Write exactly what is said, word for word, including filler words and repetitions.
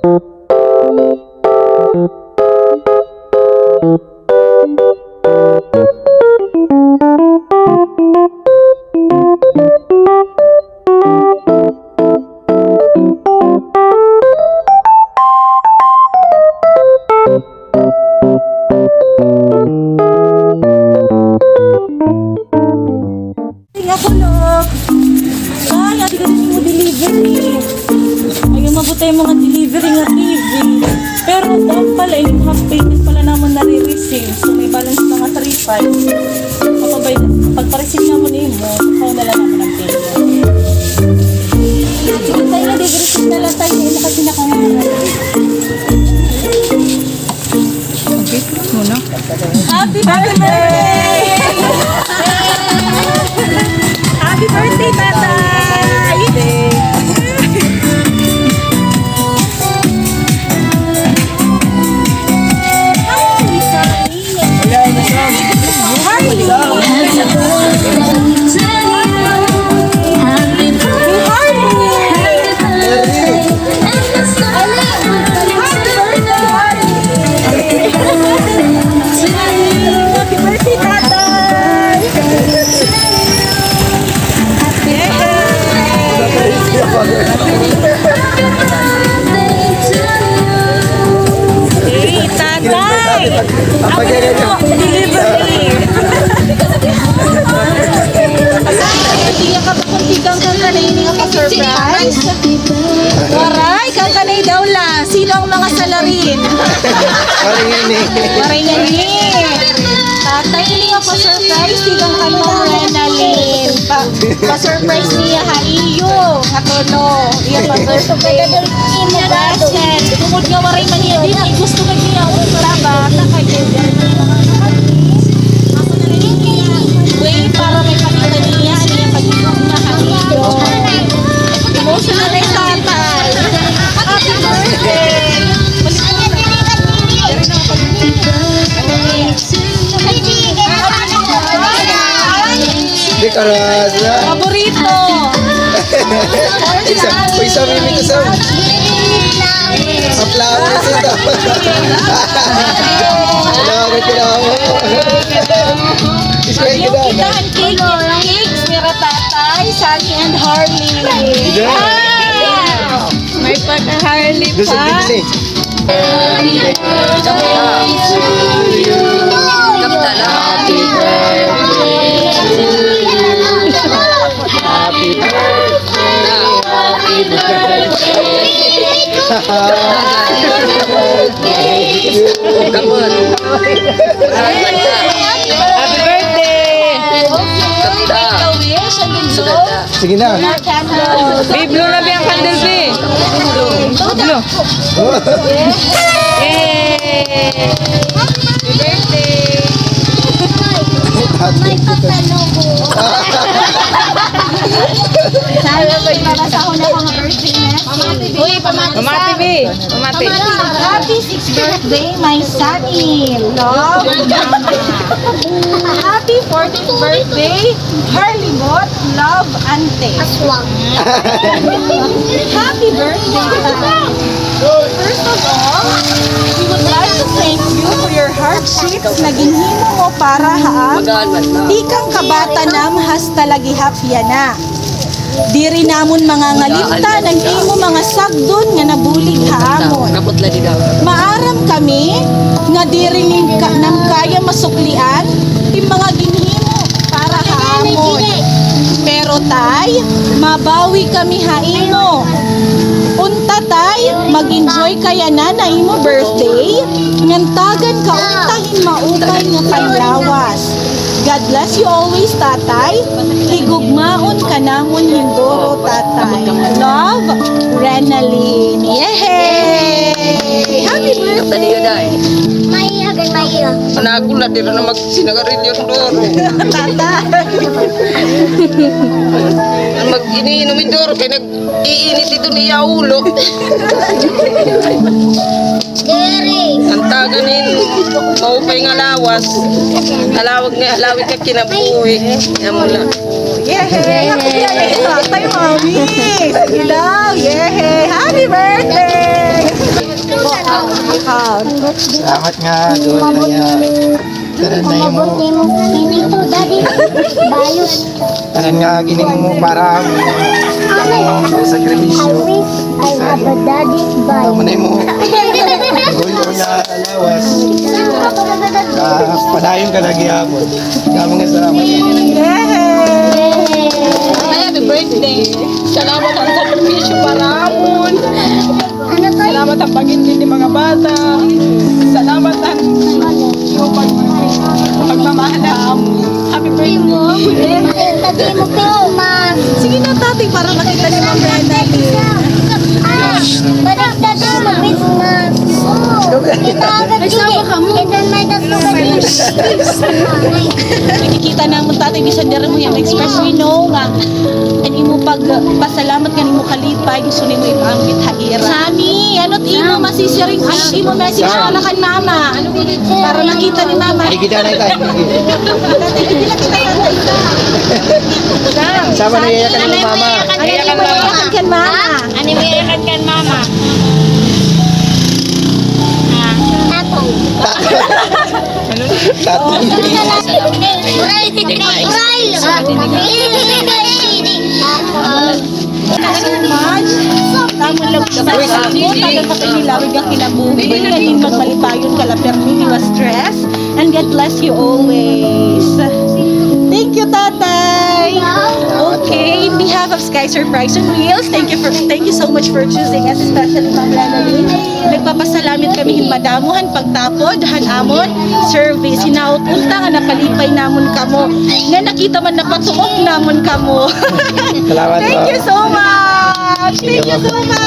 Nga kulop. Ay, adi ka din mo delivery. Ay, mabutay mga delivery nga T V. Pero kuan pala, in half payment pala namon nare-receive. So, may balance pa nga three five. Kapabay, pagpa-receive namon nimo, ikaw na lang namon ang payment. Sige, tayo na, di-receive na lang tayo. Hindi kasi nakangalan. Okay, muna. Happy birthday! Happy birthday, Tatay! Happy birthday, Tatay! Hey, Tatay! Ako na po, delivery! Hindi nga kapakuntigang kang kanay ini nga pa-surprise. Waray, kang kanay daw la. Sino ang mga salarin? Waray ngani. Waray ngani. Tatay, ini nga pa-surprise, tigang kan Ma'am Renalyn. Pa, pa-surprise niya ha iyo. Nga tulo. Iya pa-birthday. Tungod nga waray man niya, di, gusto ka niya. Tama, nakakita. Ako na rin niya. Way para may pakita niya, niya pag-ibig niya ha iyo. Emotional na yung tatay. Happy birthday! Di ka na sila. Paborito! Isa, isa, mimi ko sa. Aplausos ito. Salamat, salamat. Isa, isa. Kita an cake, cakes nira Tatay, Sunny and Harley. Yeah. Wow! May pagka-Harley pa. Gusto, gusto. Happy birthday. Happy birthday. Kapot. Happy birthday! Make a wish and enjoy. Sige na. Be, blow na, be, ang candle, be. Blow. Yay! Happy birthday! Sana may mabasahon ako nga birthday na. Uy, pamati. Pamati, be. Pamati. Happy sixth birthday, my Sunny. Love. Happy fourteenth birthday, Harley Bot. Love, Ante. Aswang. Happy birthday, Tay. First of all, we would like to thank you for your hardships na ginhimo mo para ha am-, tikang kabata nam hasta la gihap yana. Diri namon mangangalimtan an imo mga sagdon nga nabulig ha amon. Maaram kami nga diri nim ka-, nam kaya masuklian im mga ginhimo para ha amon. Pero, Tay, mabawi kami ha imo. Unta, Tay, mag-enjoy ka yana ha imo birthday, ngan tagan ka unta hin maupay nga panlawas. God bless you always, Tatay. Higugmaon ka namon hin duro, Tatay. Love, Renalyn. Yehey! Happy birthday! Maiya, kay maiya. An ako la, diri na magsinagariliyo hin duro. Tatay. Mag-iniinom hin duro, kay nag- Iinit ito niya ulo. Diri. An tagan hin maupay nga lawas. Halawig nga, halawig nga kinabuhi. Amo la. Yehey! Happy birthday, Tatay, Mami! Sige daw! Yehey! Happy birthday! Salamat nga, Joy, nga tanan na imo. Tanan nga ginhimo mo para sa sakripisyo. Amo na imo. Orgulyo nga lawas. Ah, padayon ka na gihapon. Damo nga salamat. Yay! Happy birthday! Salamat han sakripisyo para amon. Salamat han pag-intindi mga bata. Salamat han imo pag-, pagmamahal ha amon. Happy birthday. Sige na, tatay, para makita ni Ma'am Renalyn. Ah, balik na daw, Christmas. Oo. May sawa ka mo. Nakikita namon, tatay, bisan diri mo yan express, we know nga an imo pagpasalamat ngan imo kalipay, gusto nimo ipaambit ha ira. Sammy, ano it imo masisiring, ano it imo message para kan mama? Para makita ni mama. Ay, kita na ito. Sama na iyakan ni mama. Ano it imo iyakan kan mama? Ano it imo iyakan kan mama? Ah. Tatong. Tatong. Uray, uray, uray. Thank you so much. Tamo lang sa amo, tanan makikilawig an kinabuhi. Naging magmalipayon ka la permi, iwas stress. And God bless you always. Thank you, Tatay. Okay, in behalf of Sky Surprise on Wheels, thank you for, thank you so much for choosing us, especially Ma'am Renalyn. Nagpapasalamat kami hin madamo han pagtapod han amon service. Hinaot unta nga napalipay namon kamo. Nga nakita man, napatuok namon kamo. Salamat po. Thank you so much. Thank you so much.